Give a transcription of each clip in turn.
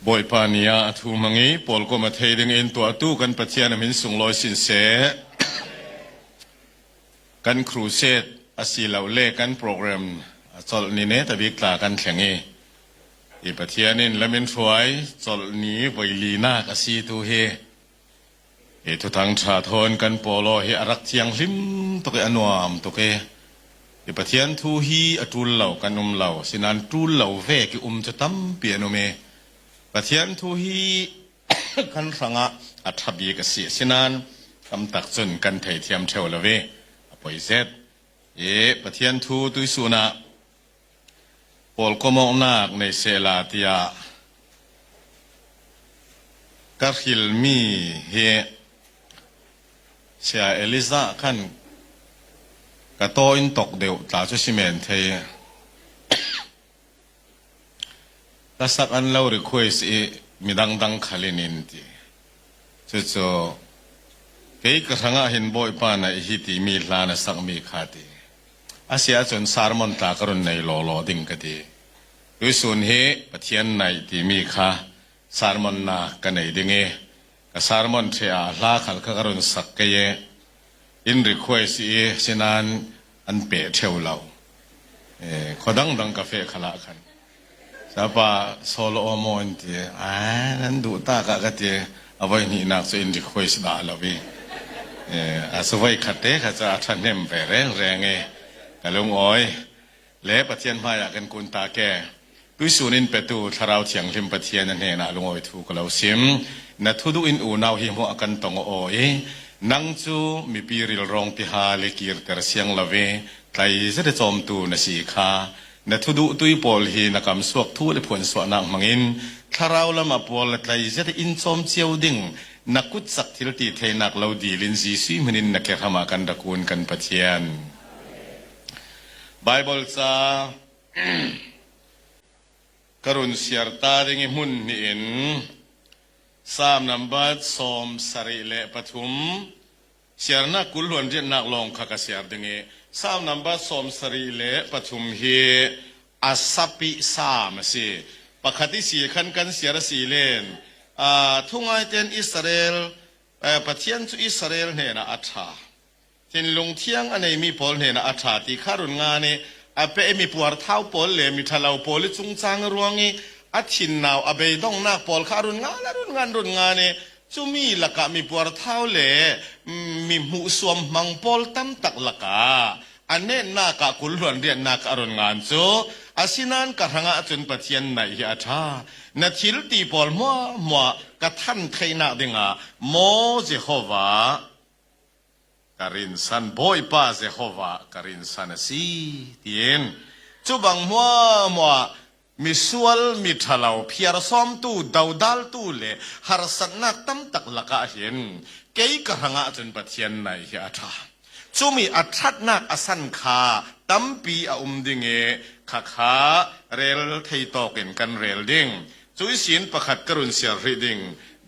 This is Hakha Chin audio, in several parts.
Bawipa ni ah a thu hmang i pawlkom a thei ding in tuahtu kan Pathian a min sunglawi sin seh. Kan crusade asilole kan program a colh ni ne tabik tla kan thleng i i Pathian in lamin hruai colh ni voili nak a si tu hi hi thuthang ṭha thawn kan pawlaw hi a rak thianghlim tuk i a nuam tuk i i Pathian thu hi a ṭul lo kan um lo sinan ṭul lo ve ki um cu tampi an um i Pathian thu hi kan hrangah a ṭha bik a si. Asinain tam tak cun kan theithiam ṭheo lo i a poi zet. I Pathian thu tuisun ah pawl kawmawknak nei sehla tiah ka hrilmi hi Saya Elijah khan ka taw in tok deuh tla cu si men thei. Hlasak an lo request i midang dang khal in in ti. Cucu kei ka hrangah hin Bawipa na hi timi hla na sakmi kha ti. Asi ahcun sermon tla ka run nei lawlaw ding ka ti. Tuisun hi Pathian naih timi kha sermon na ka nei ding i ka sermon the ah hla khal kha ka run sak kei i in request i sinan an pe ṭheo lo. Khua dangdang ka feh khal ah khan sapa solo aw in ti nan duh tak ah ka ti a voi hnihnak cu in request dah lo i a su voi khat te kha ca a ṭhahnem ve reng reng i ka lung awi le Pathian hmaiah kan kun ta ke. Tuisun in petu Thlarau Thianghlim Pathian a hnenah lungawi thu ka lo sim. Na thuduh in unau hi hmuah kan tong aw i nang cu mipi rilrawng tiha le kirter siang lo i tlai zet cawmtu na si kha na thuduh tui pawl hi na kam suak thu le phuan suahnak hmangin thlarau lam a pawl le tlai zet in cawm cio ding na kut sak thil ti theinak lo dil in Jesuh min in na ke hram ah kan rakun kan Pathian. Bible ca ka run siar ta ding i hmun hnih in Salm number 73 siarnak 20 hluan rianhnak lawng kha ka siar ding i Salm number 73 hi a sapi salm a si. Pakhat i si khan kan siar a si len. Thungai ten Israel Pathian cu Israel hnenah a ṭha. Thinlung thiang a neimi pawl hnenah a ṭha ti kha run nga nih a pehmi puarthau pawl le miṭhalo pawl i cungcang ruang i a thinnau a beidonghnak pawl kha run nga le run ngan run nga nih cumi lakah mi puarthau le mi hmuhsuam hmang pawl tam tak lakah a nennak ah kulhluan rianhnak a run ngan cu asinain ka hrangah cun Pathian naih hi a ṭha na thil ti pawl hmuahhmuah ka than theinak dingah maw Jehovah Ka rinsan Bawipa Jehovah ka rinsan a si tiin cu bang hmuahhmuah misual miṭhalo phiarsawmtu dodaltu le harsatnak tamtak lakah hin kei ka hrangah cun Pathian nai hi a ṭha. Cumi a ṭhatnak a san kha tampi a um ding i khakha rel thei tawk in kan rel ding. Cui sin pakhat ka run siar rih ding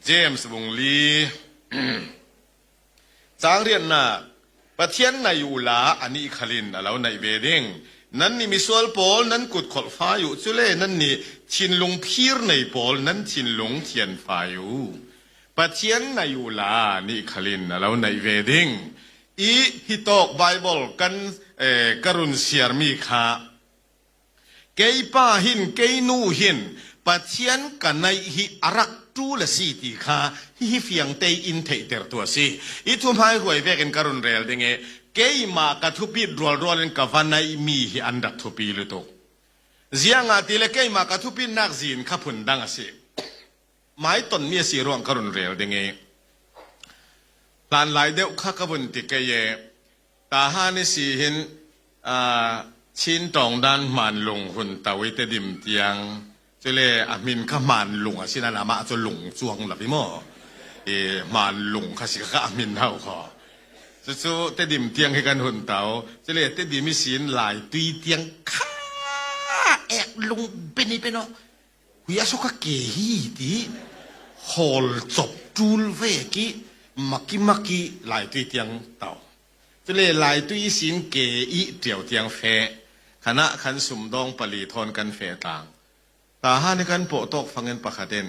James bung li Caangrianhnak Pathian nai u la anih khalin a lo naih ve ding. Nan nih misual pawl nan kut kholh fai u cule nan nih thinlung phir nei pawl nan thinlung thian fai u. Pathian nai u la nih khalin a lo naih ve ding. I hi tawk Bible kan ka run siarmi kha Keipa hin keinu hin Pathian ka naih hi a rak ṭul a si ti kha hihi fiang tein theihtertu a si. I thu hmai huai vek in ka run rel ding i keimah ka thupit rualrual in ka va naihmi hi an rak thupi lutuk. Ziangah ti le keimah ka thupitnak zin kha phun dang a si. Mai tonmi a si ruang ka run rel ding i hlan lai deuh kha ka vun ti kei i Tahan i si hin Chin tawngdan hmanlung hun to i Tedim tiang cule a min kha hmanlung a si nain amah cu lung cuang lo i maw i hmanlung kha si kha a min hau kho cucu Tedim tiang hi kan hun to cule Tedim i sin Lai tui tiang kha ek lung beni beno hui a ka ke hi ti hol chop tul ve ki maki maki Lai tui tiang to Cule Laitui sin ke i ṭio tiang feh. Khan ah khan sumdawng pali thawn kan feh tlang. Tahan i kan pawh tawk fang in pakhat in.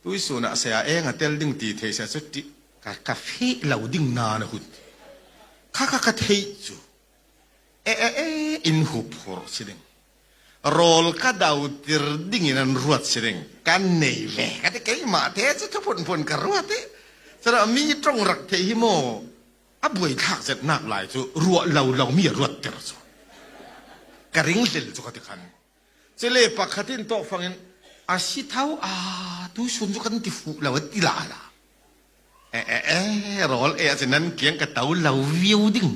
Tuisun ah saya eng a tel ding ti thei sia cu ti ka ka fe lo ding na na hun. Kha kha ka thei cu e e e in hu phur si ding. Rawl ka dau tir ding in an ruat si ding. Kan nei ve ka ti keimah te cu thu phun phun ka ruat i. Cara mi tong rak thei hi mo a buai thlak zet nak lai cu ruah lo lo mi ruat ter cu. Ka ring hlel cu ka ti khan. Cile pakhat in tawkfang in a si tho a tu sun cu kan ti fuh lo ti la la. E e e rawl e a nan kiang ka to lo viu ding.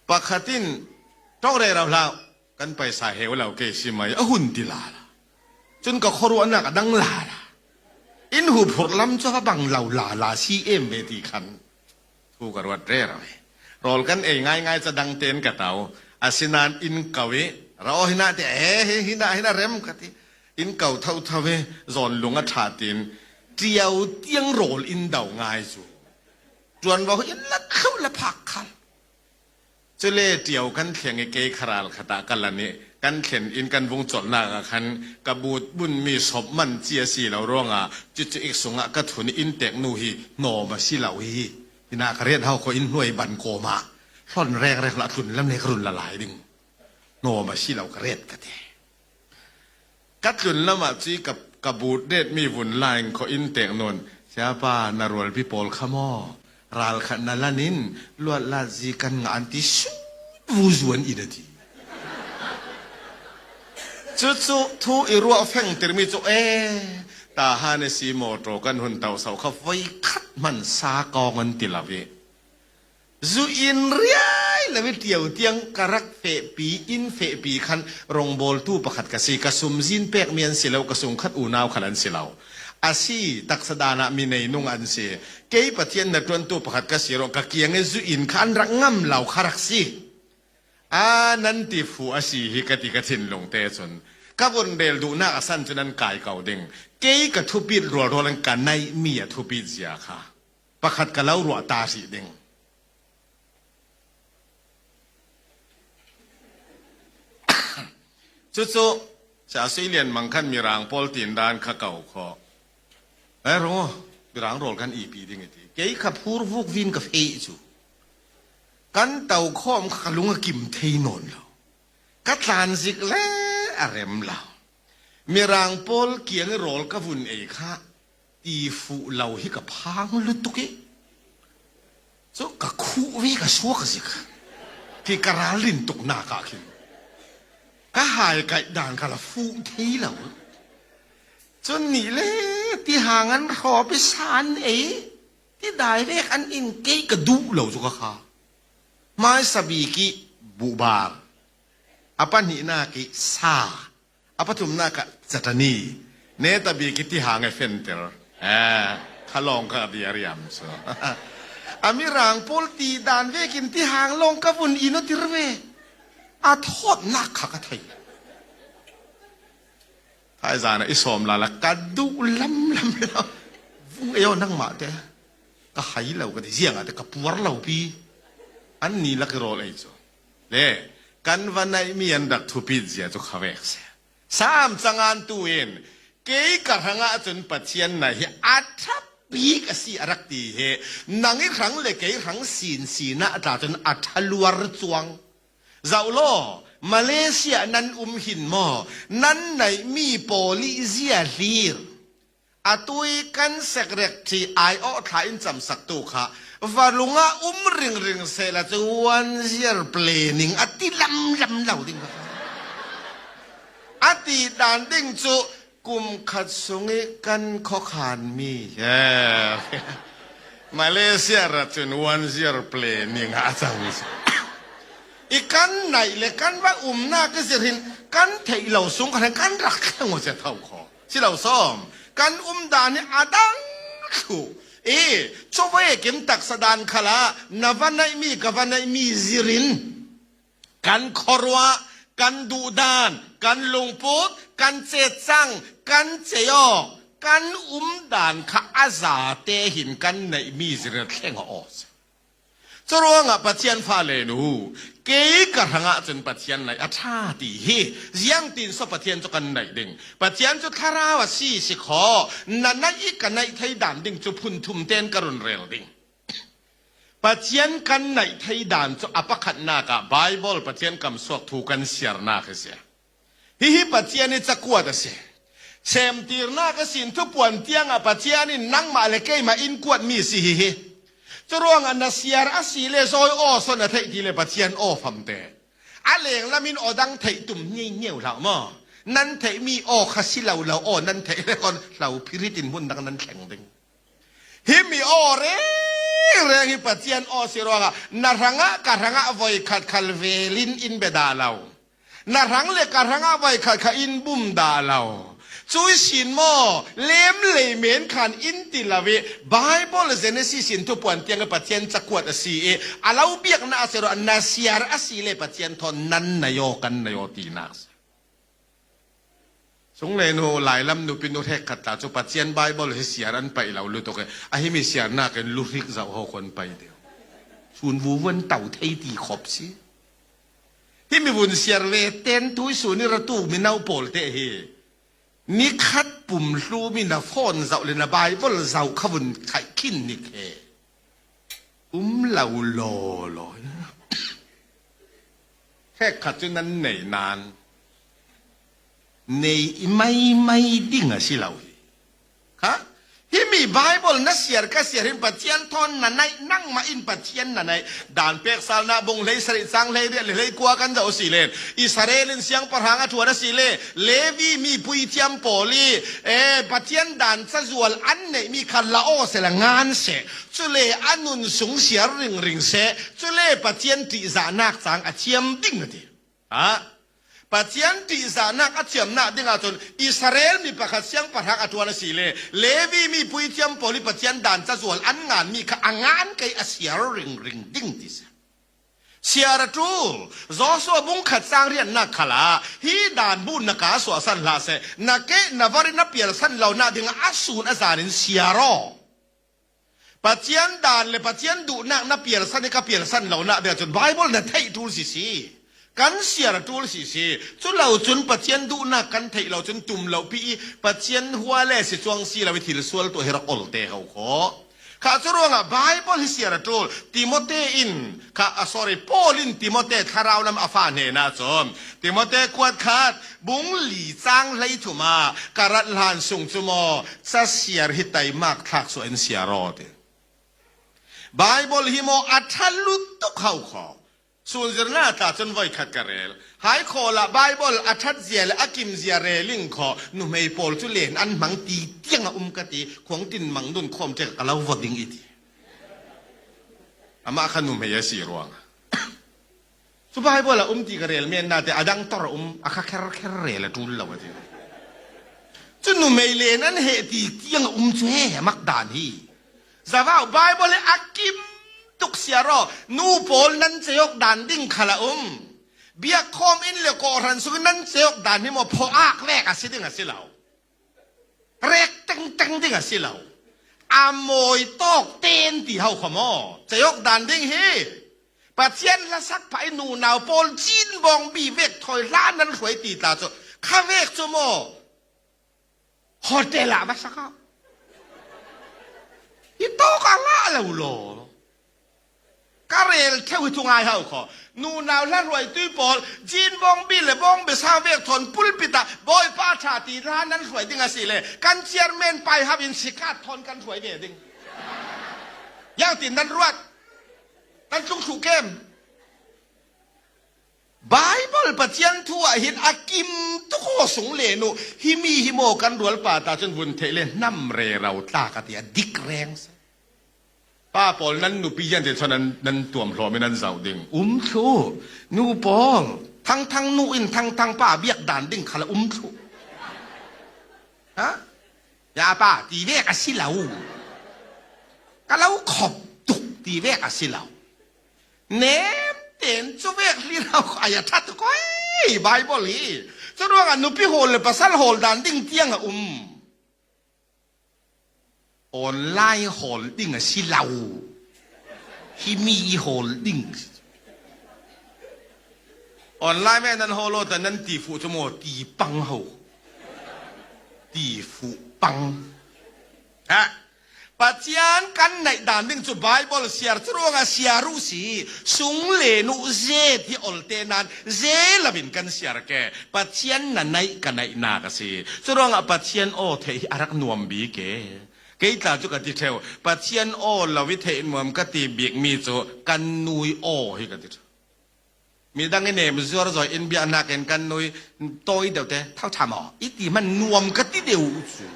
Pakhat in tong re rau hlau kan paisa heu lo ke si mai a hun ti la la. Cun ka khuaruahnak a dang la la. In hu phur lam cu va bang lo la la si em ve ti khan. Thu ka ruat re ro rawl kan ei ngaingai ca dang tein ka tau. Asinain inn ko i ro hina te e hi hina hina rem ka ti. Inn ko tho tho i zawn lung a ṭha tin ṭiao tiang rawl in do ngai cu. Ṭuanvo in la thlu la phak khal. Cule ṭio kan thleng i ke kharal khat ah ka lan i kan thlen in kan vung colhnak ah khan ka but bunmi sop man ci a si lo ruangah cucu ik sungah ka thun i inntek nu hi hnawm a si lo hi tina ka rian hau ko in hnuai ban kawm ah hlon rengreng la tlun lam le ka run la lai ding hnawm a si lo ka ret ka ti ka tlun lam ah ci ka ka but det mi vun laing kho in tek nun siapa na rual pi pawl kha maw ral khat na lan in luat la zi kan nga an ti su vu zuan in ati cu cu thu i ruah feng tirmi cu e ta han si motor kan hun tau sau kha voi khat man sa kong an ti lavi Zu in riai lo i ṭio tiang ka rak fehpi in fehpi khan rawngbawltu pakhat ka si. Ka sumzin pekmi an si lo, ka sungkhat unau khal an si lo. A si, taksa dan ah mi neinung an si. Kei Pathian na ṭuantu pakhat ka si ro ka kiang i zu in kha an rak ngam lo kha rak si. A nan ti fu a si hi ka ti ka thinlung te cun. Ka vun rel duhnak a san cun an kai ko ding. Kei ka thupit rualrual in ka naihmi a thupit zia kha. Pakhat ka lo ruah ta rih ding. Cucu Sa Sui Lian Mang khan mirang pawl tin dan kha ko kho. Eh ro mirang rawl kan ipi ding iti. Kei kha phur vuk vin ka fe cu. Kan to khom kha lung a kim thei non lo. Ka tlan zik le a rem lo. Mirang pawl kiang i rawl ka vun ei kha ti fuh lo hi ka phang lutuk i cu ka khuh ve ka suak zik khi ka ralrin tuk nak ah khin ka hai kaih dan ka la fuh thei lo cun ni le ti hang an hrawp i san ei ti dai vek an in kei ka duh lo cu ka kha hmai sabi ki buhbar a pahnihnak i sa A pathumnak ah catani ne tabi ki ti hang e fenter. Eh, khalong ka bia riam so. Ami rang pawl ti dan vekin ti hang long ka vun ino tir ve. A thawt nak kha ka thei. Thai zana i som la la ka du lam lam lo. Vung eo nang ma te. Ka hai lo ka ti ziang te ka puar lo pi. An ni lak rol ei chu. Le kan va naihmi an rak thupit zia cu khavek si. Sam cangan tu in kei ka hrang ahcun Pathian na hi a ṭha bik a si a rak ti hi nang i hrang le kei hrang sin sin ah tla cun a ṭha luar cuang. Zoh law Malaysia nan um hin maw nan naihmi pawl i zia hlir Atu i kan secretary aiawh thla in camsaktu kha varung ah um ringring sehla cu one year planning a ti lamlam lo ding kha. A ti dan ding cu kum khat sung i kan khuakhan mi Malaysia rat cun one year planning ah a cang. I kan naih le kan va umnak i zirhin kan theih lo sung kha kan rak thleng se tho kho. Si lo som kan um dan hi a dang thlu i chawei kim taksa dan khala na va naih mi ka va naih mi zirin kan khuaruah kan duhdan kan lungput kan cetcang kan ceok kan um dan kha a za te hin kan neih mi zirin thleng a aw. Curuangah Pathian fale nu kei ka hrangah cun Pathian naih a ṭha ti hi ziang tin so Pathian cu kan naih ding. Pathian cu thlarau a si si khaw na naih i ka naih thei dan ding cu phun thum ten ka run rel ding. Pathian kan naih thei dan cu a pakhatnak ah Bible Pathian kam suak thu kan siarnak hi si. Hihi Pathian i cakuat a si. Semtirnak a sin thupuan tiangah Pathian in nangmah le keimah in kuatmi si hihi. Curuangah na siar a si le zawi aw son a theih ti le Pathian aw fam te. A lenglam in aw dang theih tum ngei ngeu hlah maw? Nan theihmi aw kha si lo lo aw nan theih le kon hlo phirit in hmun dang nan thleng ding. Hi mi aw reng reng hi Pathian aw si ruangah na hrangah ka hrangah voi khat khal velin in be dah lo. Na rang le ka rang ah voi khat kha in bum dah lo. Cui sin maw lem lei men khan in ti lo i Bible Genesis in thupuan tiang i Pathian cakuat a si i a lo biaknak a si ro na siar a si le Pathian thawn nan na yo kan na yo tinak si. Sungle nu Lailam nupi nu hrek khat ta cu Pathian Bible hi siar an paih lo lutuk i a himi siarnak in luhrik zoh ho kon pai deu. Chun vu vun tau thei ti khop si. Hi mi vun siar ve ten tu su ni ratu mino pawl te hi nikhat pum hlu mi na phone zoh le na Bible zoh kha vun khaih khin ni khe um lo law law hek khat cu nan nei nan nei i mai mai ding a si lo hi Kha hi mi Bible na siar ka siar hin Pathian thawn na naih nangmah in Pathian na naih dan pek salna bung hlei sarih cang hlei riat le hlei kua kan zoh si len Israel in siangpahrang a ṭuan a si le Levi mi puithiam pawl i e Pathian dan cazual an neihmi kha la aw sela ngan seh cule a nun sung siar ringring seh cule Pathian ṭihzahnak cang a thiam ding a ti Ah, Pathian ṭihzahnak a thiamnak ding ahcun Israel mi pakhat siangpahrang a ṭuan a si le Levi mi puithiam pawl i Pathian dan cazual an nganmi kha a ngan kei a siar ringring ding ti si. Siar a ṭul. Joshua bung khat sang riannak khal ah hi dan bu na ka suah san hlah seh, na ke na var in na pial san lo nak ding ah a sun a zan in siar aw. Pathian dan le Pathian duhnak na pialsan i ka pialsan lo nak ding cun Bible na theih ṭul si si. Kan siar ṭul si si. Cu lo cun Pathian duhnak kan theih lo cun tum lo pi i Pathian hua le si cuang si lo i thil sual tuah hi rak ol te ko khawh. Kha cu ruangah Bible hi siar a ṭul. Timote in kha sorry Paul in Timote thlarau lam a fa hnenah cun Timote kuat khat bung li cang hlei thum ah ka rat hlan sung cu maw ca siar hi teimak thlak su in siar aw ti Bible hi maw a tha lut tuk hau kho sun zirna tla cun voi khat ka rel hai khawl ah Bible a that zia le a kim zia reling kho nu hmei pawl cu len an hmang ti tiang a um ka ti khuang tin mang nun khom te ka lo voding i ti amah kha nu hmei a si ruang Cu Bible a um ti ka rel men na te a dang tor a um a kha kher kher rel a tul lo a ti. Cu nu mei len an he ti tiang a um cu he mak dan hi. Zawau Bible a kim tuk siaro nu pawl nan cheok dan ding khala um. Biak khom in le kawhran sung nan cheok dan hi mo pho ak lek a si ding a si lo. Rek teng teng ding a si lo. A mawi tawk ten ti hau kha maw. Cheok dan ding hi Pathian hlasak phah i nunau pawl cin bawng bi vek thoi hla nan hruai ti tla cu kha vek cu maw hotel ah va sak ah hi tawk ah ngah lo law ka rel theu hi thu ngai hau kho nunau hla hruai tui pawl jin bong bi le bong be sang vek thon pulpit ah bawipa tha ti hla nan hruai ding a si le kan chairman pai hap in sikat thon kan hruai ve ding yang tin nan ruat Kan tlung thlu kem. Bible Pathian thu ah hin a kim tuk aw sung le nu hi mi hi maw kan rual pa ta cun vun theih le hnam re rau tla ka ti a dik reng se. Pa pawl nan nupi yan te chon nan nan tuam hlawm in nan zau ding um thlu nu pawl thang thang nu in thang thang pa biak dan ding khala um thlu ha Ya pa ti vek a si lo. Ka lo khop tuk ti vek a si lo. Nem ten cu vek li lo ai a that koi Bible hi. Cu ruangah nupi hawl le pasal hawl dan ding tiang a um. Online hawl ding a si lo. Hi mi i hawl ding. Online me nan holo ta nan ti fu chu mo ti pang ho. Ti fu pang. Ha Pathian kan naih dan ding cu Bible siar cu ruangah siaru si sung le nu ze ti olte nan ze lavin kan siar ke Pathian na naih ka naih nak a si. Cu ruangah Pathian aw theih hi a rak nuam bi ke. Kei tla cu ka ti theu Pathian aw lo i theih nuam ka ti bik mi cu kan nui aw hi ka ti theu. Midang i nem zuar zoi in bia nakin kan nui tawi deuh te thau tha maw i ti man nuam ka ti deuh cu.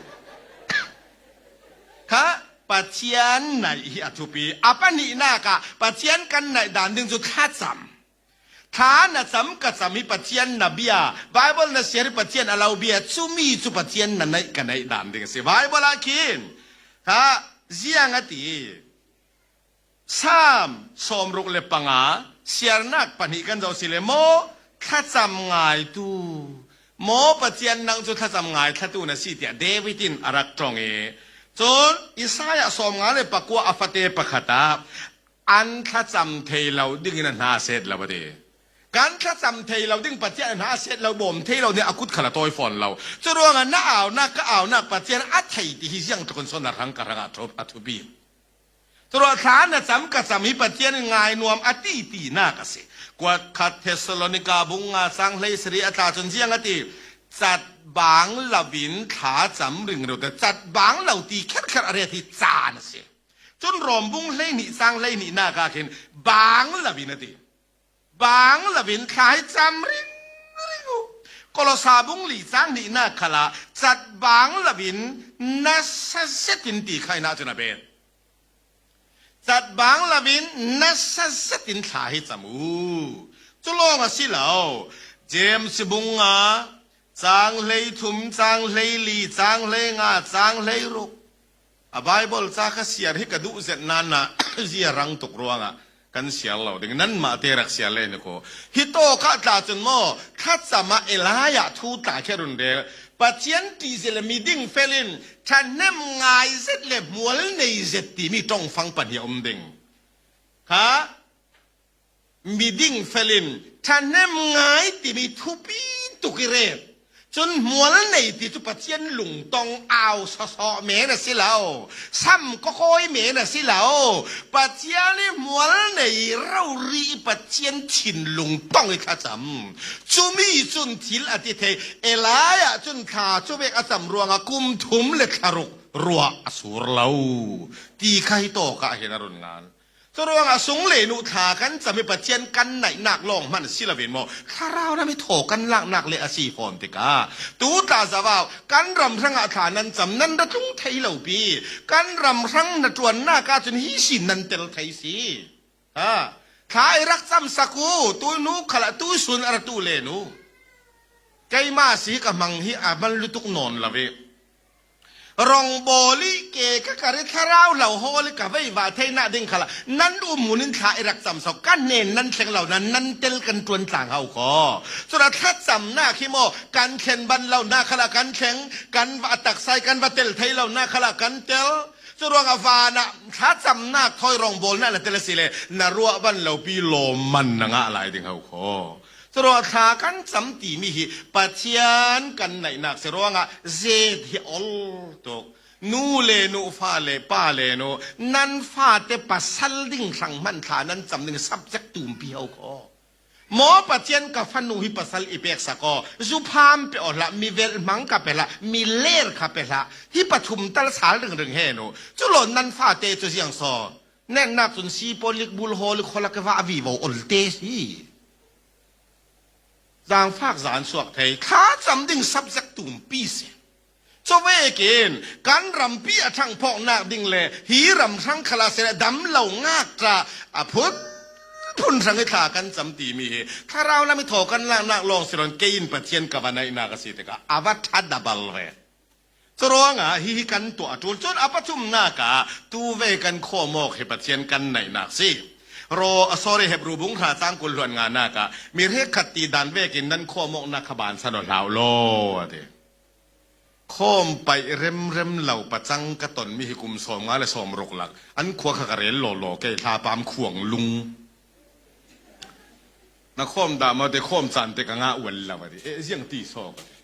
Kha Pathian naih hi a thupi. A pahnihnak ah Pathian kan naih dan ding cu thlacam. Thla na cam ka cam hi Pathian na bia. Bible na share hi Pathian a lo bia. Cumi cu Pathian na naih ka naih dan ding a si. Bible ah khin kha ziang a ti. Salm 65 siarnak pahnih kan zoh si le maw thlacam ngaitu maw Pathian nang cu thlacam ngai thlatu na si tiah David in a rak ṭong i cun Isaiah 59 a fate pakhat ah an thlacam thei lo dingin a hna set lo a ti. Kan thlacam thei lo ding Pathian a hna set lo bawm thei lo nih a kut khal a tawi fawn lo. Cu ruangah na aunak ka aunak Pathian a thei ti hi ziang tluk in son a rang ka rang ah a thupi. Curuah thla na cam ka cam hi Pathian in ngai nuam a ti tinak a si. Kuat khat Thessalonika bung nga sang hlei sari a tla cun ziang a ti. Cat bang lovin thla cam ring ro te cat bang lo ti kher kher a ret hi caan a si. Cun Rom bung hlei hnih sang hlei hnih nak ah khin bang lovin a ti. Bang lovin thla hi cam ring ring u. Kolosa bung li cang hnih nak khala cat bang lovin nasa zetin ti khai na cun a bet. Cat bang lovin nasa zetin thla hi cam u. Cu lawng a si lo. James bung nga cang hlei thum cang hlei li cang hlei nga cang hlei ruk A Bible ca kha siar hi ka duh zet nan na zia rang tuk ruangah kan siar lo ding nan mah te rak siar le ni ko hi to ka tla cun maw thlacam ah Elijah thu tla khe run rel Pathian ti ze le mi ding felin ṭhahnem ngai zet le hmual nei zet timi tongfang pan hi a um ding kha miding felin ṭhahnem ngai timi thupi tuk i rel cun hmual nei ti cu Pathian lungtong au sawsawh men a si lo sam kakawi men a si lo Pathian i hmual nei rori i Pathian thinlung tong i thlacam cumi cun thil a ti thei Elijah cun thla cu vek a cam ruangah kum thum le thla ruk ruah a sur lo ti kha hi tawk ah hin a run ngan Curuangah sung le nu thla kan cam i Pathian kan naihnak lawng hmanh si loin maw thlarau ram i thaw kan laknak le a si fawn tikah tu tla zawau kan ram hrangah thla nan cam nan ra tlung thei lo pi kan ram hrang na ṭuannak ahcun hi sin nan tel thei si ha thla i rak cam saku tu nu khala tu sun a ra tu le nu keimah si ka hmang hi a man lutuk nawn lo i Rongbawl i ke ka kar i thlarau lo hawl i ka vei va thei na ding khala nan um mun in thla i rak cam so ka nen nan thleng lo nan nan tel kan tuan tlang hau ko cura thlacam na khi mo kan thlen ban lo na khala kan thleng kan va taksai kan va tel thei lo na khala kan tel cu ruangah van ah thlacam nak thoi rongbawl na la tel si le na ruah ban lo pi lawm man na ngah lai ding hau kho Curuang thla kan cam timi hi Pathian kan naihnak si ruangah zet hi ol tuk. Nu le nu fa le pa le nu nan fate pasal ding hrang hman thla nan cam ding subject tumpi ho kho. Maw Pathian ka fanu hi pasal i pek sakaw zupham pe o hlah mi velh hmang ka pe hlah mi ler kha pe hlah hi pathum tal sal ring ring he nu culon nan fate cu ziang so Nek cun si polik bul hol kholak va vi vo ol te si. Zaangfak zan suak thei thla cam ding subject tum pi si. Chawvekin kan rampi a ṭhang phawknak ding le hi ram hrang khala se dam lo ngak ṭa a phun phun hrang i thla kan cam timi hi thlarau lam i thaw kan laknak lawng si ron kein Pathian ka va naihnak a si tikah a va ṭha dabal ve. Curuangah hihi kan tuah a ṭul. Cun a pathumnak ah tuve kan khawmawk hi Pathian kan naihnak si. Ro sorry Hebrew bung hra cang kul hluan nga nak ah mi hrekhat ti dan vekin nan khawmawknak kha ban san hlau law a ti. Khawm paih remrem lo pacang ka tonmi hi kum 56 lak an khua kha ka rel lawlaw kei hla pam khuang lung. Na khawm dah maw te khawm caan te ka ngah ual lo ati. E ziang ti so ka ti.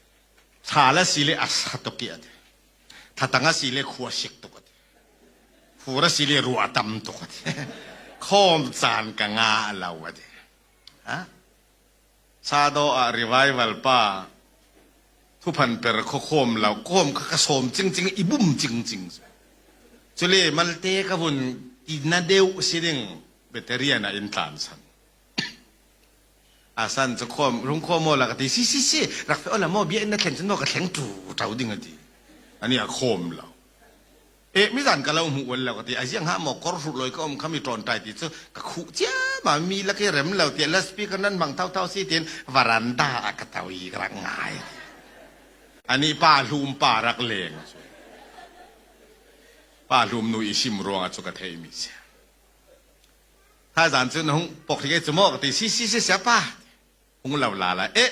Thla la si le a sa tuk i ati. Thlatang a si le khua sik tuk ati. Fur a si le ruah tam tuk ati. Khawm caan ka ngah lo ati. Ha? Sado ah revival pa thuphan per kho khawm lo kawm kha ka sawm cingcing i bum cingcing. Cule malte ka vun ti na deuh si ding veterian ah in tlan san. Asan cu khawm rung khawm maw la ka ti si si si rak fe ola maw bia in na thlen cun maw ka thleng tu tau ding a ti. Ani a khawm lo. E mizan ka lo hmu ual lo ka ti. A ziang ha maw kor hrut loi ka um kha mi ṭawn tai ti cu ka khuh cia ma mi lak i rem lo tiah la speaker nan mang thau thau si tiin varanda ah ka tau i ka rak ngai. Ani pa hlum pa rak leng. Pa hlum nu i sim ruang ah cu ka thei mi si. Thaizan cu na hung pok hi cu maw ka ti si si si sia pa hung lo la la e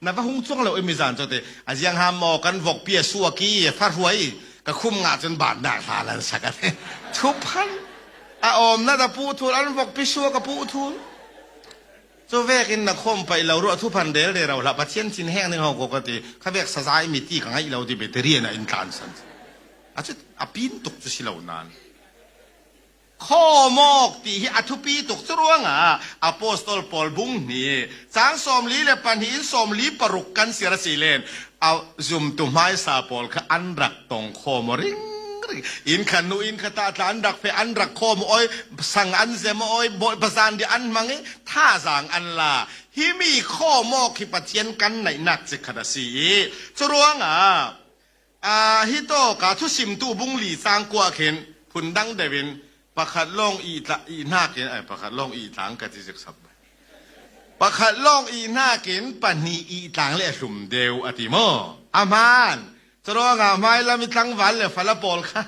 na va hung chuang lo i mizan cu te a ziang ha maw kan vok pia sua ki fa ruai ka khum nga cun ban dak hla lan sak a thuphan a om na da pu thul an vok pi sua ka pu thul cu vek in na khom pai lo ru thuphan del de ro la pathian chin heng ning ho ko ka ti kha vek sazai mi ti ka ngai lo ti beterian a in tlan san a chu a pin tuk chu si lo nan Khawmawk ti hi a thupi tuk. Cu ruangah Apostol Paul bung nih caang 42 in 46 kan sir a si len a zumtu hmaisa pawl kha an rak tong khawm ring ring inn kha nu inn kha ta tla an rak fe an rak khawm oi sang an zem oi bawipa zan di an hmang i thazaang an la hi mi khawmawk hi Pathian kan naihnak cikhat a si i cu ruangah Hi tawk ah thusimtu bungli cang kua khin phundang deuh in pakhat lawng i ihnak in ai pakhat lawng i tlang ka ti zik sap. Pakhat lawng ihnak in pahnih i tlang le hlum deuh a ti maw? A hmaan. Curuangah hmailam i tlangval le fala pawl kha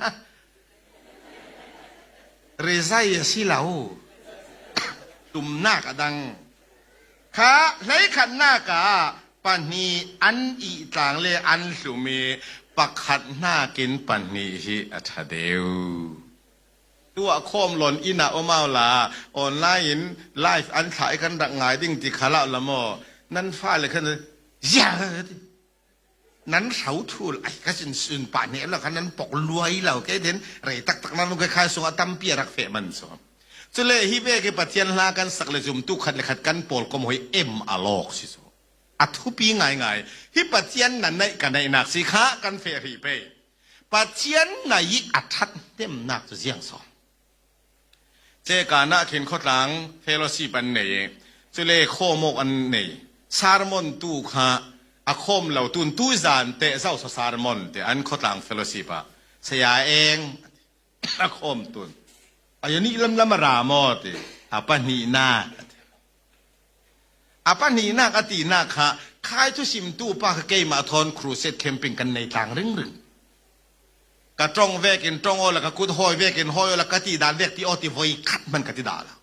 rizai a si lo. Hlumnak a dang. Kha hleikhatnak ah pahnih an ihtlang le an hlum i pakhat nakin pahnih hi a ṭha deuh. Tuah khawm lon inn ah um au la online in live an thlah i kan rak ngai ding ti kha la la maw nan fale khan zia nan hro thul ai ka sin sun pa ne la khan nan pok luai lo ke den rei tak tak nan ke khai sung a tampi rak fe man so cule hi ve ke pathian hla kan sak le zum tu khat le khat kan pawl kom hoi em a lok si so a thupi ngai ngai hi pathian na nei ka nei nak si kha kan fe ri pe pathian na i a that nem nak chu ziang so Ce kaan ah khin khuatlang fellowship an nei i cule khawmawk an nei. Sermon tu kha a khawm lo tun tu zan te zau sa sermon te an khuatlang fellowship ah saya eng a khawm tun. Ayani lam lam a ra maw ti a pahnihnak a pahnihnak a tinak kha khai thu simtu pa kha keimah thawn crusade camping kan nei tlang ringring. Ka tong vek in tong la ka kut hawi vek in hawi la ka ti dan vek ti o ti voi khat man ka ti da la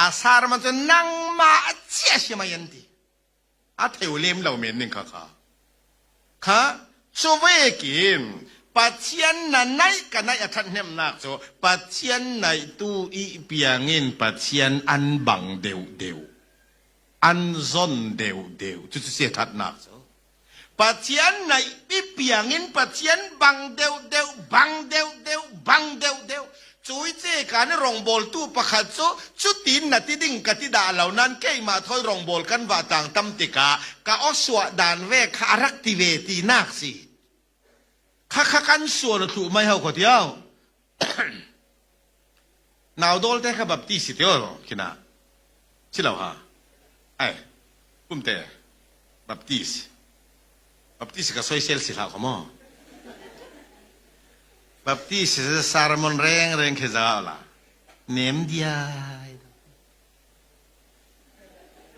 a sar man cu nangmah chia si mai an ti a theu lem lo men ning kha kha kha cu vekin Pathian na naih ka naih a thathnemnak cu Pathian naih tu i piangin Pathian an bang deuh deuh an zon deuh deuh cu cu si thatnak cu Pathian naih piangin Pathian bang deuhdeuh bang deuhdeuh bang deuhdeuh cui ce kan rawngbawltu pakhat cu cutin na ti ding ka ti dah lo nan keimah thoi rawngbawl kan va tang tam tikah ka osua dan ve kha a rak ti ve ti nak si kha kha kan sual thlu mai ho ko tiao nau dol te kha baptist si teo khina si lo ha ai pumte baptist baptist ka soisel si hlah ko mo baptist sermon reng reng khe za la nem diai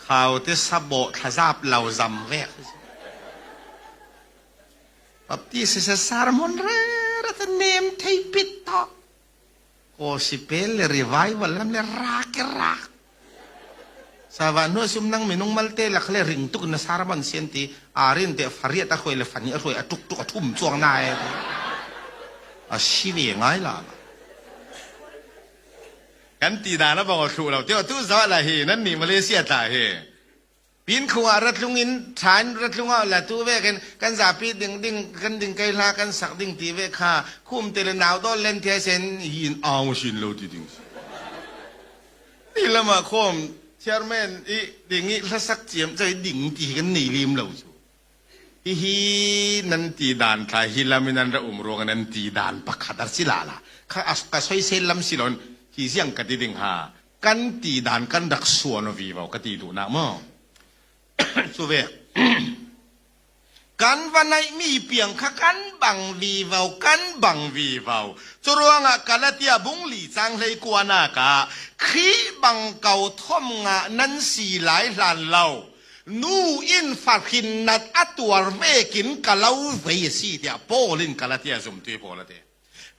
khau te sabo thlazap lo zam vek baptist se sermon re re te nem thei pit to Gospel le revival lam le rak ke rak. Sava hnu sum nang minung malte la khle ring tuk na saraman sian ti arin te fariat a hruai le fani a hruai a tuk tuk a thum chuang na e a si ve ngai la Kan ti dan a bong a thlu lo tio tu za la hi nan ni Malaysia tla hi. Pin khung ah ratlung in thain ratlung ah la tu ve kan kan zapi ding ding kan ding kai hla kan sak ding ti ve kha khum te le nau dol len the sen Yin aung sin lo ti ding. Ti lama khom chairman i ding i hlasak chiam chai ding ti kan nei lim lo chu. Hihi nan ti dan thla hi lam in an ra um ruang nan ti dan pakhat ar si la la. Kha as ka soisel lam si lon hi siang ka ti ding ha. Kan ti dan kan rak suan vi vo ka ti du na mo. Chu ve. Kan va naihmi piang kha kan bang vivo, kan bang vivo. Curuangah Galatia bungli cang hlei kuanak ah Khrih bang ko thom nga nan si lai hlan lo. Nu in fahrin nat a tuar vekin ka lo vei a si tiah Paul in Galatia zumtu pawl a ti.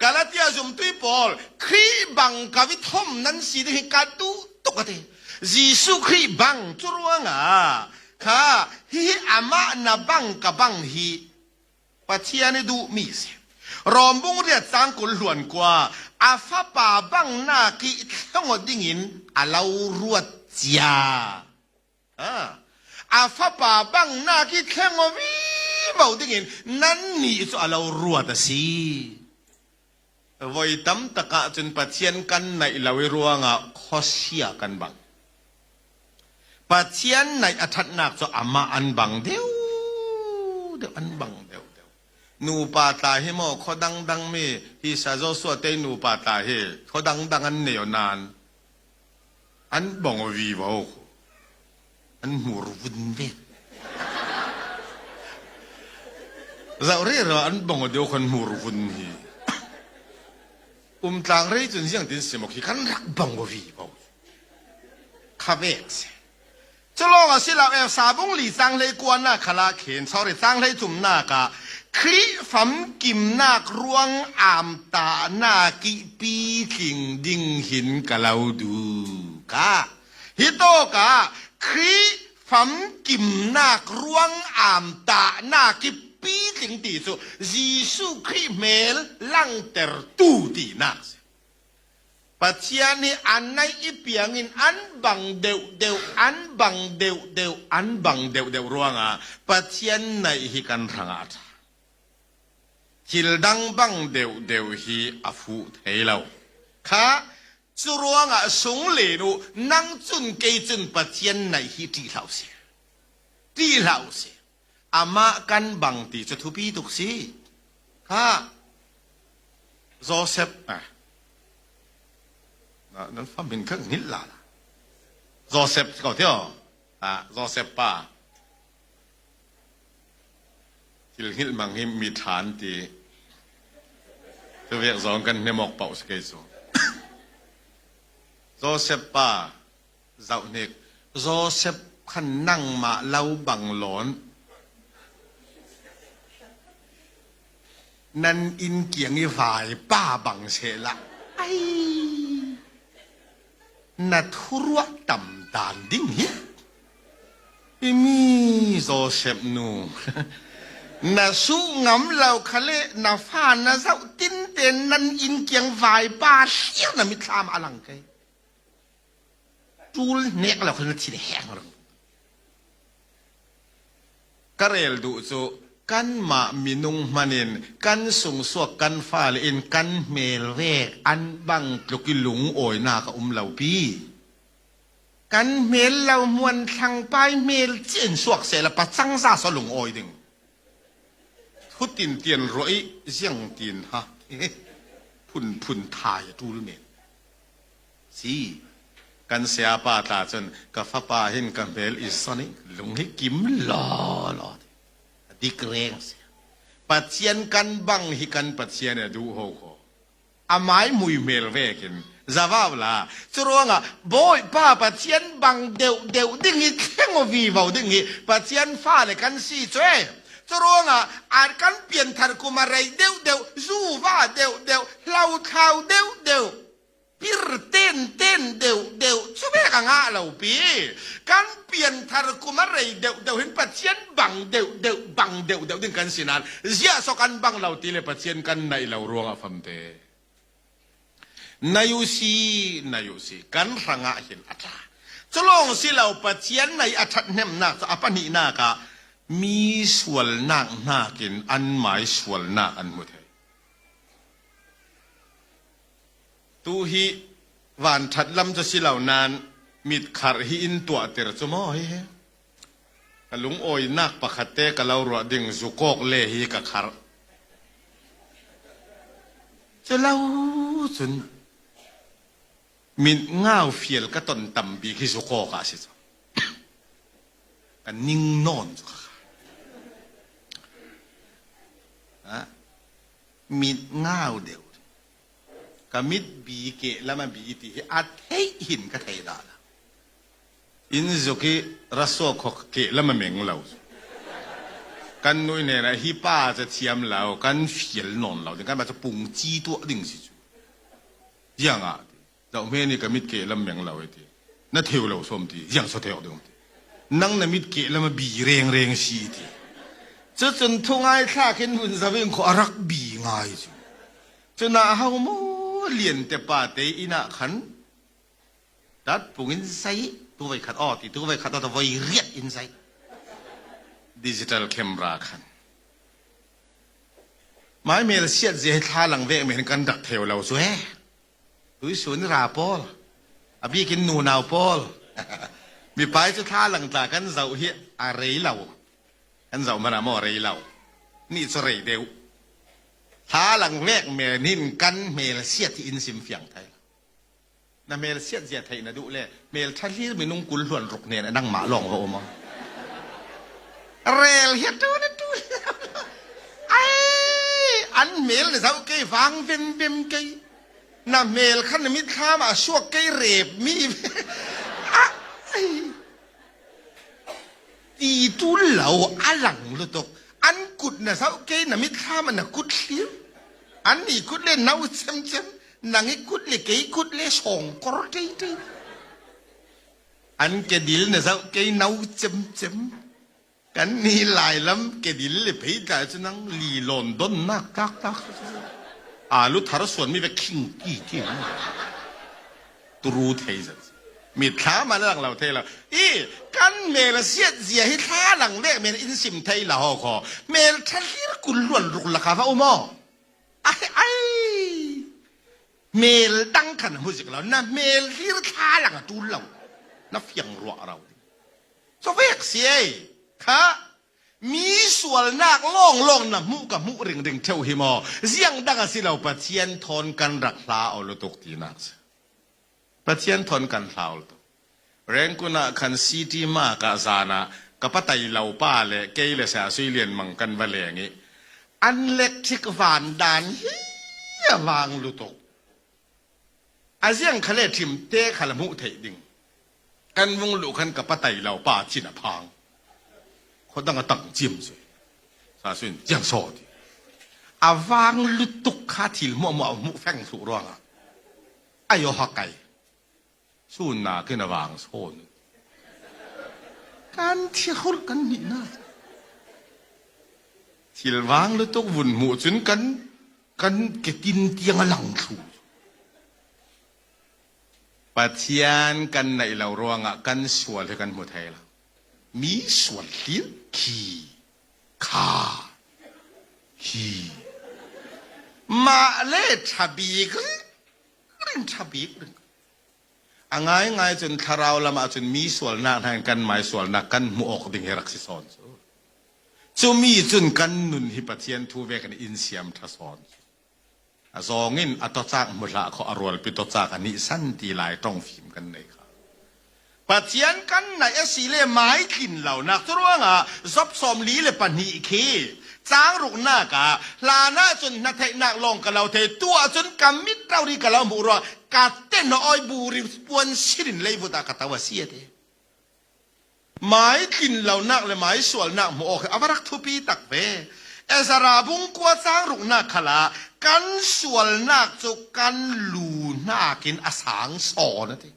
Galatia zumtu pawl Khrih bang ka vi thom nan si ding hi ka duh tuk a ti. Jesuh Khrih bang cu ruangah kha hihi amah na bang ka bang hi Pathian i duhmi si. Rom bung riat cang kul hluan kua a fapa bang nak i thlongo dingin a lo ruat cia. A fapa bang nak i thleng vivo dingin nan nih cu a lo ruat a si. Voi tam tak ahcun Pathian kan naih lo i ruangah khuasia kan bang. Pathian naih a ṭhatnak cu amah an bang deuh deuh an bang deuh deuh. Nupa tla hi maw khua dangdang mi hi sa Joshua te nupa tla hi khua dangdang an nei nain an bong vivo an hmur vun ve zoh re ro an bong deu khon hmur vun hi umtlang rei cun ziang tin simok hi kan rak bong vivo kha vek se Culawng a si lo e sabung li cang hlei kuan na khala khin sorry cang hlei thum na ka Khrihfam kimnak ruang am ta na ki pi tling ding hin ka lo du ka hi to ka Khrihfam kimnak ruang am ta na ki pi tling ti cu Jesuh Khrih hmel langter tu ti nak si Pathian hi an naih i piang in an bang deuhdeuh, an bang deuhdeuh, an bang deuhdeuh ruangah Pathian naih hi kan hrangah a ṭha. Thil dang bang deuhdeuh hi a fuh thei lo. Kha cu ruangah sung len u, nang cun kei cun Pathian naih hi ṭih hlah usih. Ṭih hlah usih. Amah kan bang ti cu thupi tuk si. Kha Joseph eh nan fam hin kha ngil la la. Joseph ko tio. Ah Joseph pa thil hngilh mang hi mi ṭhan ti cu vek zong kan hnemok paoh si kei cu. Joseph pa Zohhnik, Joseph khan nangmah lo bang lawn nan inn kiang i vaipa bang sehla ai na thuruah tam dan ding hi Imi Joseph nu na su ngam lo khale na fa na zoh tin ten nan inn kiang vaipa hlir na mitthlam alang kai Ṭul hnek lo khan na thin heng rang. Ka rel duh cu kanmah minung hman in kan sungsuak kan fale in kan hmel vek an bang tluk i lung awinak a um lo pi. Kan hmel lo hmuan thlang pai hmel cin suak se la pacang za so lung awi ding. Thutin tian ruah i ziang tin ha phun phun thai a ṭul men. Si. Kan sayapa tla cun ka fapa hin ka hmel i son i lung hi kim law law dik reng si. Pathian kan bang hi kan Pathian a duh ho ko. Amai mui hmel vekin zawaw la curuangah Bawipa Pathian bang deuh deuh ding hi thleng vi vo ding hi Pathian fale kan si cu e curuangah an kan pianthar kum a rei deuh deuh zuva deuh deuh hlothlau deuh deuh. Pir ten ten deuh deuh cu ve ka ngah lo pi. Kan pianthar kum a rei deuh deuh hin Pathian bang deuh deuh bang deuh deuh ding kan si nain ziah so kan bang lo ti le Pathian kan naih lo ruangah famte. Nai u si, nai u si, kan hrangah hin a tla. Culawng si lo Pathian nai a ṭhathnemnak cu a pahnihnak ah mi sualnak nakin an mai sualnak an hmu thei. Tu hi vanṭhat lam cu si lo nain mitkhar hi in tuahter cu maw hihi? Ka lungawinak pakhat te ka lo ruah ding zukawk le hi ka kharh. Culo cun mit ngau fial ka ton tam bik hi zukawk ah si cang. Ka ning nawn cu ka Mit ngau deuh. Ka mit bi ke lam a bi ti hi a theih hin ka thei dah la. Inn zuk i rasaw khok ke lam a meng lo. Kan nui hnen ah hi pa ca thiam lo, kan fial nawn lo ding, kan ba cu pungci tuah ding si cu. Ziang ah ti. Zoh hme nih ka mit ke lam meng lo e ti. Na theu lo som ti. Ziang so theu ding ti. Nang na mit ke lam a bi reng reng si ti. Cucun thu ngai thlak in hun zawing kho a rak bi ngai cu. Cuna ho mu lian te pa te inn ah khan Dat pung in sai tu voi khat aw ti tu voi khat aw voi riat in sai. Digital camera khan. Mai mel siat ze thla lang ve men kan rak theu lo chu he. Tui sun ra pawl. Abikin nu nau pawl. Mi pai chu thla lang tla kan zau hi a rei lo. Kan zau mana mo rei lo. Ni chu rei deu. Thla lang vek men hin kan mel siat hi in sim fiang thai. Na hmel siat zia theih na duh le hmel ṭha hlir minung 20 hluan ruk nen a nangmah lawng va um rel hi tu na tu ai an hmel na zoh ke vang vem vem ke na hmel khan na mitthlam ah suak ke rep mi ti tul lo a lang lutuk an kut na zoh ke na mitthlam ah na kut hlir an ni kut le nau chem chem nang i kut le kei kut le sawng kor ṭei ṭei an kedil na zoh kei no cem cem kan ni lai lam kedil le phei tla cu nang li lawn don nak tak tak alu thar suan mi ve khing ki ki turu thei zan mi thla ma lang lo thei lo i kan mel siat zia hi thla lang le men in sim thei la ho kho mel thahlir kul luan ruk la kha va umo Ai ai mel dang khan hu zik lo na mel hlir thla lang a tul lo na fiang ruah rau ding so vek si ei kha mi sualnak lawng lawng na hmuh ka hmuh ring ring theu hi maw ziang dang a si lo Pathian thawn kan rak hla o lutuk ti nak si Pathian thawn kan hla o lutuk Rengkun ah khan city ma ka zan ah ka patai lo pa le kei le sa sui lian mang kan va leng i an electric van dan hi a vang lutuk a ziang khale thim te khala hmuh theih ding kan vung lu khan ka patai lo pa chin a phang khodang a tang chim sui sa suin jiang so ti a vang lutuk kha thil mu mu mu feng su ruangah ayo hakai Sun nakin a vang sawn. Kan thihur kan nih na. Thil vang lutuk vun hmuh cun kan kan ketin tiang a lang thlu. Pathian kan naih lo ruangah kan sual hi kan hmu thai lo. Mi sual hlir khi kha hi mah le ṭha bik ring ṭha bik ring A ngaingai cun thlarau lam ah cun mi sualnak hna in kan mai sualnak kan hmuh awk ding hi rak si sawn cu. Cu mi cun kan nun hi Pathian thu ve kan in siam ṭha sawn cu. A zawng in a tawcak hmu hlah kho a rualpi tawcak a nih san ti lai tong fim kan nei kha. Pathian kan naih a si le mai tlin lonak cu ruangah Job 42 khi caang ruknak ah hlan ah cun hna theihnak lawng ka lo thei tu ah cun ka mit rori ka lo hmuh rua ka ten oi buri puan sirin leivut ah ka to a si a ti. Mai tlin lonak le mai sualnak hmuh awk hi a va rak thupi tak ve. Ezra bung kua caang ruknak khala. Kan sualnak cu kan lu nakin a sang sawn a ti.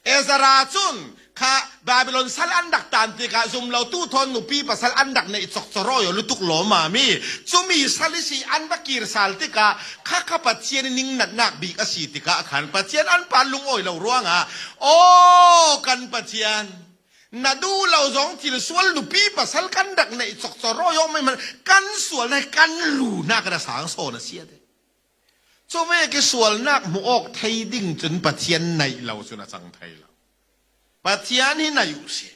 Ezra cun kha Babylon sal an rak tan tikah zumlotu thawn nupi pasal an rak neih chokchoroyo lutuk lawma mi cumi sal si an va kir sal tikah kha kha Pathian ning natnak bik a si tikah khan Pathian an pa lungawi lo ruangah aw kan Pathian na duh lo zong thil sual nupi pasal kan rak neih chokchoroyo mai man kan sual na kan lu na kan sang sawn a si ate Cu ve ki sualnak hmuh awk thei ding cun Pathian naih lo cun a cang thei lo. Pathian hi naih u si.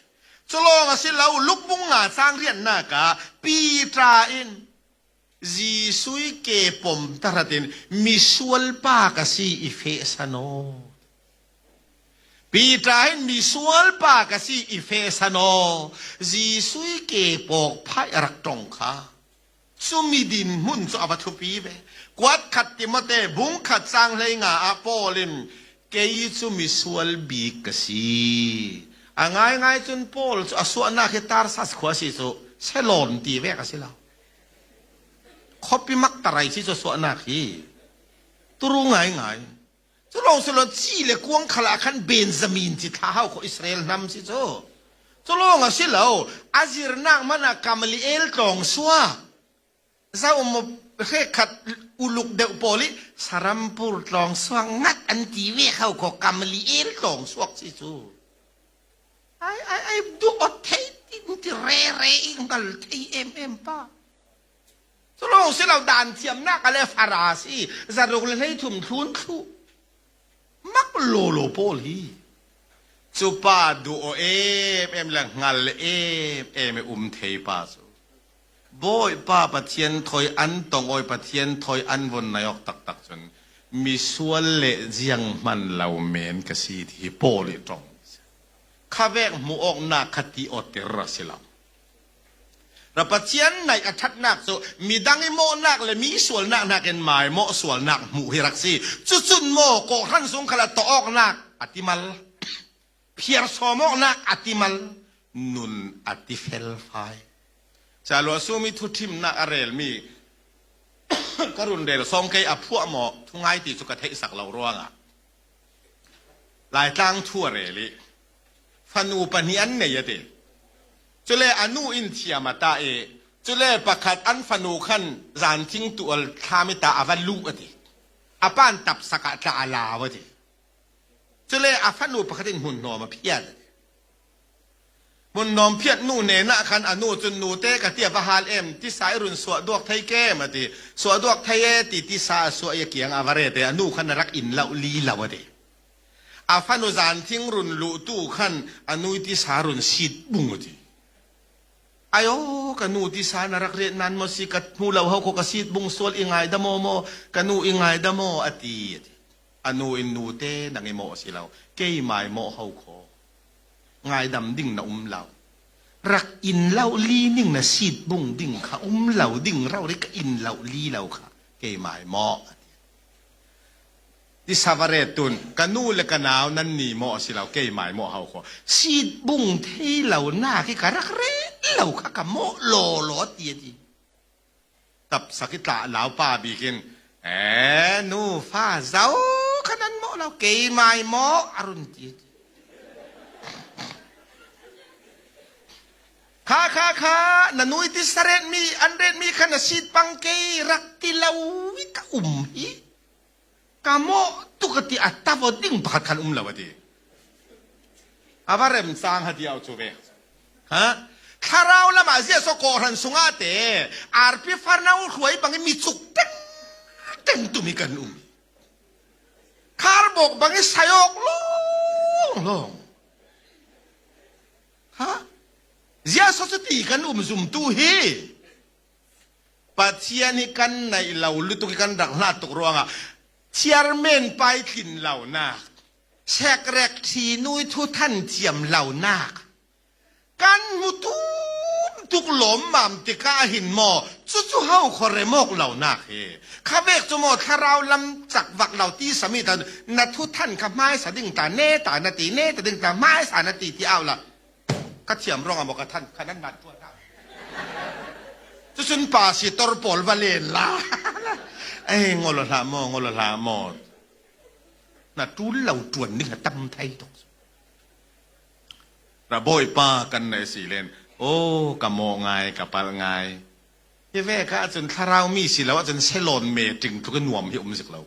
Cu lawng a si lo lukbung nga cang riannak ah Peter in Jesuh ke pom tarat in misual pa ka si i fe sano. Peter hin misual pa ka si i fe sano. Jesuh ke pawk phai a rak tong kha. Cumi dinhmun cu a va thupi ve. Kuat khat Timote bung khat sang hlei nga ah Paul in kei cu misual bik ka si. A ngaingai cun Paul cu a suahnak hi Tarsas khua si cu Selon ti vek a si lo. Khuapi mak tarai si cu suahnak hi turu ngaingai. Cu lawng si lo ci le kuang khal ah khan Benjamin ci thla hau kho Israel hnam si cu. Cu lawng a si lo a zirnak man ah Gamaliel tlawng sua zau mo hrek khat uluk deuh pawl i Sarampur tlawng suak ngat an ti ve kho ko Gamaliel tlawng suak si cu. Ai ai ai du ot thei tin ti re re i ngal thei em em pa. Cu si lo dan thiamnak le farasi zaruk le 30 thlun thlu mak lolo pawl hi cu pa du o em em le ngal em em e um thei pa cu Bawipa Pathian thoi an tong oi Pathian thoi an von nai ok taktak cun misual le ziang hman lo men ka si ti Paul i tong khavek mu ok na khati otir a si lo. Ra Pathian naih a ṭhatnak cu midang i mawhnak le mi sualnak nakin mai mawh sualnak hmuh hi rak si. Cucun maw kawhhran sung khala to awknak a ti mal. Phiar sawm awknak a ti mal. Nun a ti felfai. Calua sumi thuṭhimnak a relmi ka run rel song kei a phuah maw thu ngai ti cu ka theih sak lo ruangah Laitlang thu a rel i fanu pahnih an nei a ti. Cule a nu in thiam a tah i cule pakhat an fanu khan zanthing tual thlam i ta a va luh a ti. A pan tap sak ah tla a lau a ti. Cule a fanu pakhat in hmunhnawm a phiat a ti. Hmunnawm phiat nu nen ah khan a nu cun nute ka tia va hal em tisa i run suah duak thei kem a ti. Suah duak thei e ti tisa a suah i a kiang a va re te a nu khan a rak in loh li lo a ti. A fanu zanthing run luh tu khan a nui tisa run sit bung a ti. Ayo ka nu tisa na rak riat nan maw si ka hmu lo ho ko ka sit bung sual i ngai da maw maw ka nu i ngai da maw a ti a ti. A nu in nu te nang i maw si lo kei mai maw ho kho ngai dam ding na um lo rak in lo li ning na sit bung ding kha um lo ding rau ri ka in lo li lo kha kei mai maw a ti. Tisavare tun ka nu le ka nau nan ni maw a si lo keimai maw hau kho sit bung thei lo na khi ka rak re lo kha ka mawh law law ti a ti tap sak i tla lau pa bikin e nu fa zau kha nan mawh lo keimai maw a run ti a ti Kha kha kha na nui ti saret mi an ret mi kha na sit pang kei rak ti lo i ka um hi ka mo tu ka ti a tavo ding pakhat khan um lo a ti ava rem sang ha ti au chu ve ha thlarau lama zia so ko ran sunga te arpi farnau hruai bang mi chuk teng teng tu mi kan um khar bok bang i sayok long long Ha? Ziah ti kan um zumtu hi Pathian hi kan naih lo lutuk i kan rak hlat tuk ruangah chairman pai tlin lo nak sekrek thi nui thu than thiam lo nak kan mu tum tuk lawm mam tikah hin maw cucu hau kho remok lo nak hi khavek cu maw thlarau lam cak vak lo ti sami ta na thu than kha hmai sa ding ta ne ta na ti ne ta ding ta hmai sa na ti ti au la ka thiam rong amo ka than kha nan nat tuan cucun pa si tor pawl va len la. Ei ngol hlah maw ngol hlah maw na ṭul lo ṭuan ning a tam thai tuk. Ra bawipa kan nei si len o ka maw ngai ka pal ngai Hi ve ka ahcun thlarau mi si lo ahcun selawn me ṭing tluk in nuam hi um zik lo.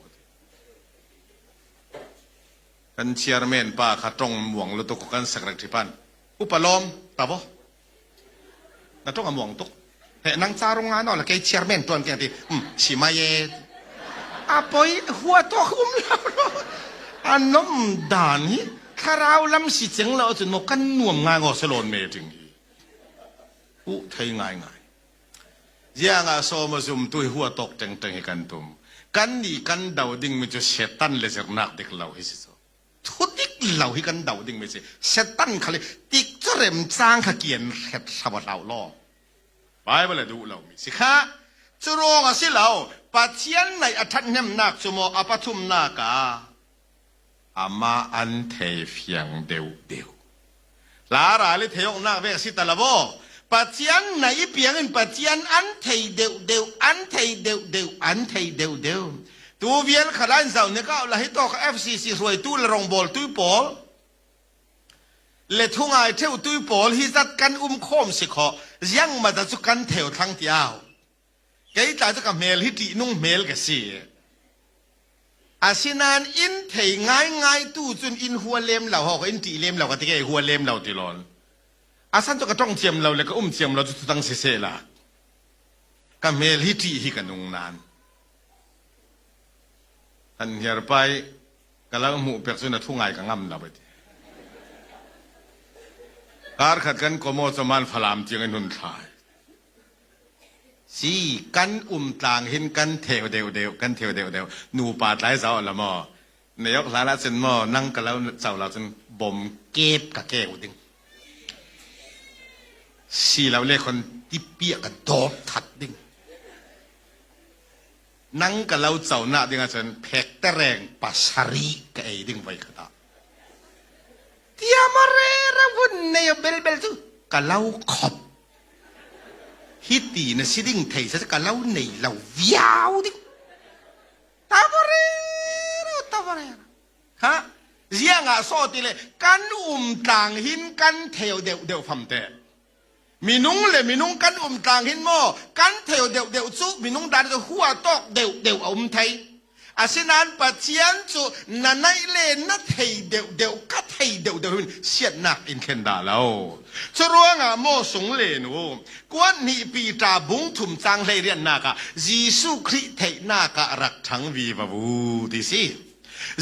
Kan chairman pa kha tong muang lutuk kan secretary pan upa lawm tabo na tong a muang tuk he nang cha rung nga no la kei chairman tuan ke ti um si mai ye a poi hua to um lo anom dan hi thlarau lam si cheng lo chun mo kan nuam nga ngo selon me ting hi u thei ngai ngai Ziangah sawm a zum tu hi hua tawk tengteng hi kan tum. Kan nih kan do dingmi cu Satan le zirnak dik lo hi si cu. Thu dik lo hi kan do dingmi si. Satan kha le tik cu rem cang kha kian hret hrawa hlau law. Bible a duh lomi si kha. Cu ruang a si lo. Pathian naih a ṭhathnemnak cu maw a pathumnak ah amah an thei fiang deuh deuh. La ral i theoknak ve si ta lo Pathian na i piang in Pathian an thei deuh deuh an thei deuh deuh an thei deuh deuh tu vial khalan zau ne ka la hi to ka FCC hruai tu le rong bol tu pawl le thungai theu tu pawl hi zat kan um khom si kho ziang ma da chu kan theu thlang tiao kei tla chu ka hmel hi ṭih nung hmel ka si asinain in thei ngaingai tu cun in hua lem lo ho ka in ṭih lem lo ka ti ke hua lem lo ti lawn asan cu ka tong thiam lo le ka um thiam lo cu tang si se la ka hmel hi ṭih hi ka nung nan han hiar pai ka lo hmuh pek cu na thu ngai ka ngam lo ti kar khat kan komo chaman falam tiang in hun thlai Si kan um tlang hin kan theu deuh deuh kan theu deuh deuh nupa tlai zau la maw ne yok hlan ah cun maw nang ka lo chau la cun bom kep ka keu ding si lo le khon tipia ka dawp that ding nang ka lo chau na ding ah cun phek tereng pasari ka ei ding voi khata tiamare ra vun nei bel bel chu ka lo khop hi ti na si ding thei sa ka lo nei lo viau ding tavare tavare ha zianga so ti le kan um tlang hin kan theu deuh deuh fam te minung le minung kan um tlang hin mo kan theu deuh deuh chu minung dan chu hua tok deuh deuh a um thei Asinain Pathian cu na naih le na thei deuhdeuh ka thei deuhdeuh in siatnak in thlen dah lo. Cu ruangah maw sung le nu kuan hnih pi ṭa bung thum cang hlei riannak ah Jesuh Khrih theihnak ah rak ṭhang vi va vu ti si.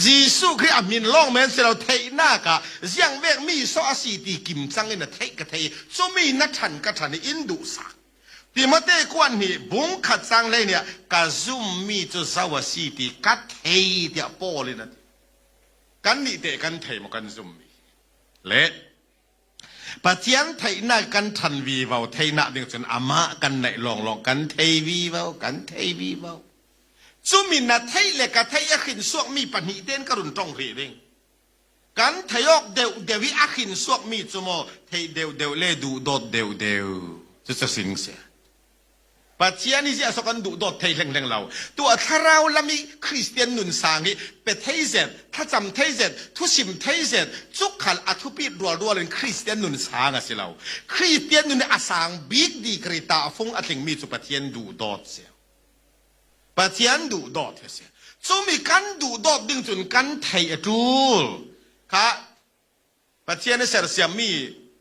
Jesuh Khrih a min lawng men si lo theihnak ah ziang vek mi so a si ti kim cang in a theih ka thei cumi na ṭhan ka ṭhan i in duhsak. Timote kuan nih bung khat cang hlei nih ka zummi cu zo a si ti ka thei tiah Paul in a ti. Kan nih teh kan thei maw kan zummi? Le Pathian theihnak kan ṭhan vivo theihnak ding cun amah kan naih lawnglawng kan thei vivo kan thei vivo. Cumi na theih le ka theih a hrin suakmi pahnih ten ka run tong rih ding. Kan thei awk deuh deuh i a hrin suakmi cu maw theih deuh deuh le duh dawt deuh deuh cu cu sing si. Pathian hi ziah kan duh dawt thei hleng hleng lo. Tu a thlarau lam i Christian nun sang i pe thei zet, thlacam thei zet, thusim thei zet, cukhal a thupit rual rual in Christian nun sang a si lo. Christian nun a sang bik di krita a fung a tlingmi cu Pathian duh dawt si. Pathian duhdawt hi a si. Cumi kan duhdawt ding cun kan thei a ṭul. Kha Pathian i sersiammi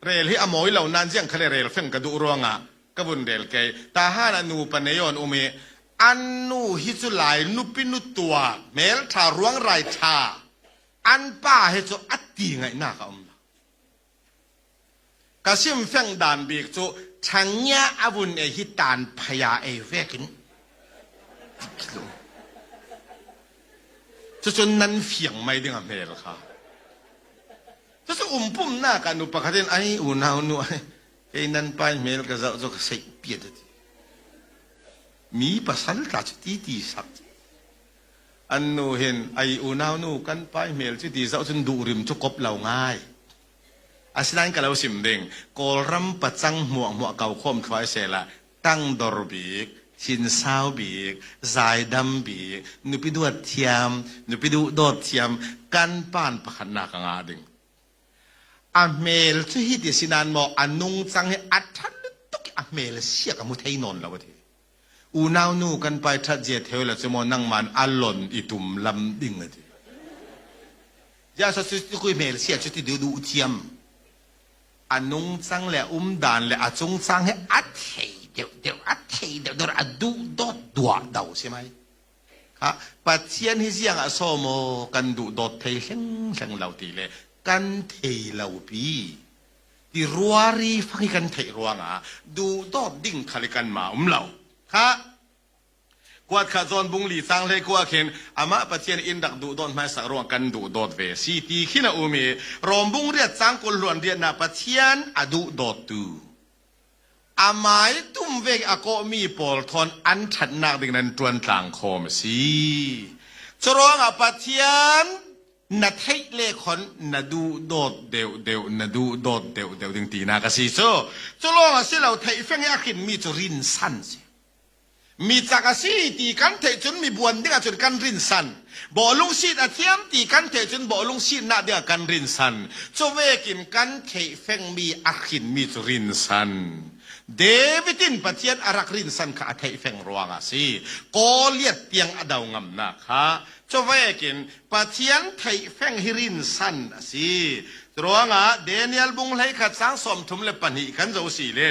rel hi a mawi lo nain ziang khale rel feng ka duh ruangah ka vun rel kei. Tahan ah nu pa nei on um i an nu hi cu lai nupi nu tua hmel ṭha ruang rai ṭha an pa hi cu a ti ngaihnak a um lo. Ka sim feng dan bik cu ṭhangya a vun ei hi tan phaya ei vekin cucun nan fiang mai ding a hmel kha cucu umpumnak ah nu pakhat in ai unau nu ai kei nan pai hmel ka zoh cu ka seih piat ati mi pasal tla cu ti ti sak an nu hin ai unau nu kan pai hmel cu ti zoh cun duh rim cu kop lo ngai Asinain ka lo sim ding Kawlram pacang hmuah hmuah kau khom thluai sela tangdor bik. Thinsau bik, zaidam bik, nupi duat thiam, nupi duh dawt thiam, kan pan pakhatnak a ngah ding. A hmel cu hi ti si nain maw a nungcang hi a ṭha tuk i a hmel siak a mu thei nawn lo a ti. Unau nu kan pai ṭhat zia theu la cu maw nangman a lon i tum lam ding a ti. Zia sa cu kui hmel sia cu ti duh duh thiam. A nungcang le a umdan le a cungcang hi a thei deuh deuh a thei deuh deuh a duh dawt duah do si mai. Kha Pathian hi ziang ah saw maw kan duh dawt thei hleng hleng lo ti le kan thei lo pi. Ti ruari fang hi kan theih ruangah duh dawt ding khal i kan ma um lo. Kha kuat kha zawn bung li cang hlei kua khin amah Pathian inn rak duh dawt hmaisak ruang kan duh dawt ve si ti khin a um i Rom bung riat cang kul hluan riat na Pathian a duh dawt tu amai tum ve a kawhmi pawl thawn an ṭhatnak ding nan ṭuan tlang khawm a si. Curuangah Pathian na theih le khon na duh dawt deuh deuh na duh dawt deuh deuh ding tinak a si cu. Cu lawng a si lo theih feng i a hrinmi cu rinsan si. Mi cak a si ti kan theih cun mi buan ding ahcun kan rinsan. Bawlung sit a thiam ti kan theih cun bawlung sitnak ding ah kan rinsan. Cuvekin kan theih fengmi a hrinmi cu rinsan. David in Pathian a rak rinsan kha a theih feng ruangah a si. Goliath tiang a do ngamnak kha cuvekin Pathian theih feng hi rinsan a si. Ruangah Daniel bung hlei khat sang 32 kan zo si le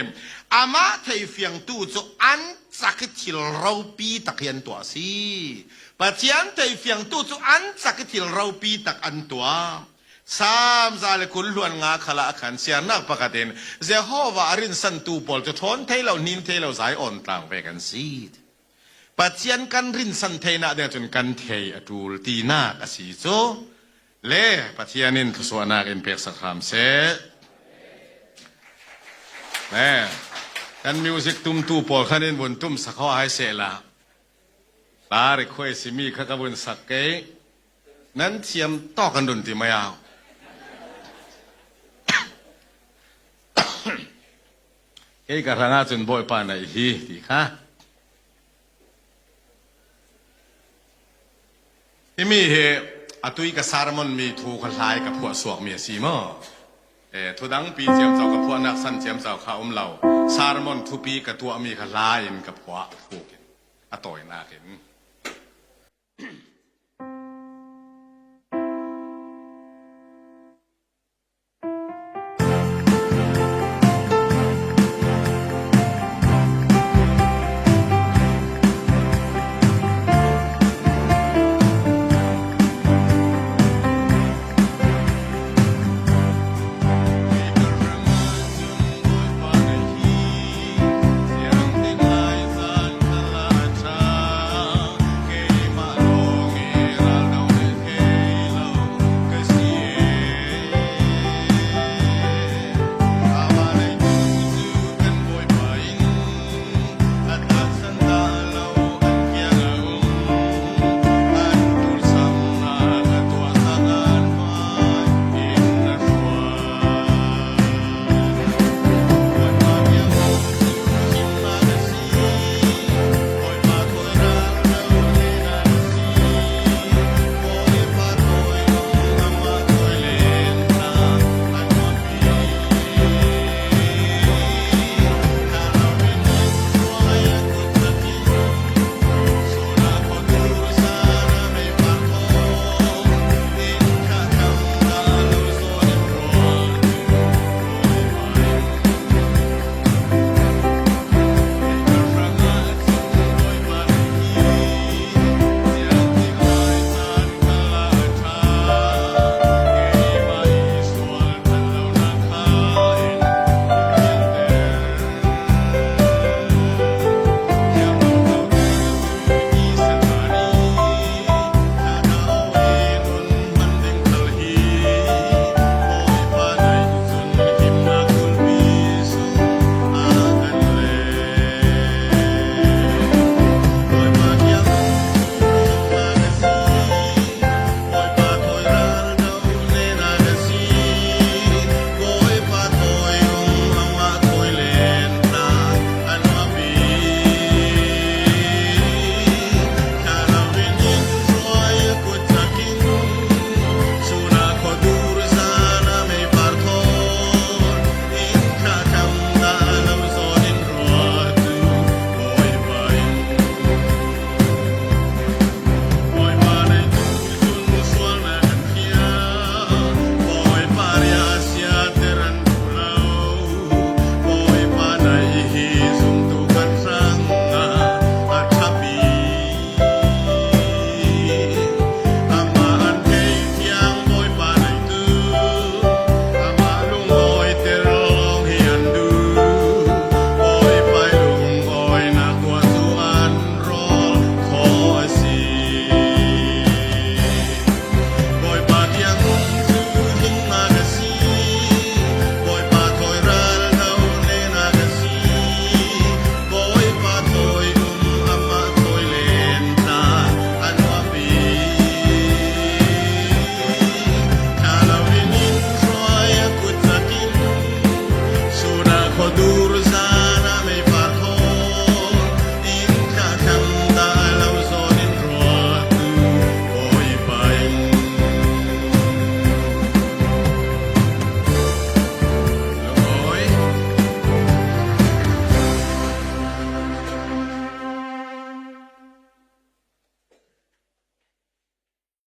amah thei fiangtu cu an cak i thil ropi tak hi an tuah si. Pathian thei fiangtu cu an cak i thil ropi tak an tuah. Sam za le kul hluan nga khala a khan siarnak pakhat in Jehovah a rinsantu pawl cu ṭhawn thei lo hnin thei lo zai on tlang ve kan si. Pathian kan rinsan theinak ding cun kan thei a ṭul tinak a si cu le Pathian in thluasuahnak in pek sak hram seh. Le kan music tumtu pawl khan in vun tum sak ho ai seh la. La request simi kha ka vun sak ke nan thiam tawk an run ti mai au. Kei ka hrang ahcun Bawipa naih hi ti kha. Himi hi atui ka sermon mi thu ka hlai ka phuah suak mi a si maw? E, thu dang pi ciam chau ka phuahnak san ciam chau kha um lo. Sermon thupi ka tuah mi kha hla in ka phuah thuk in a tawinak in.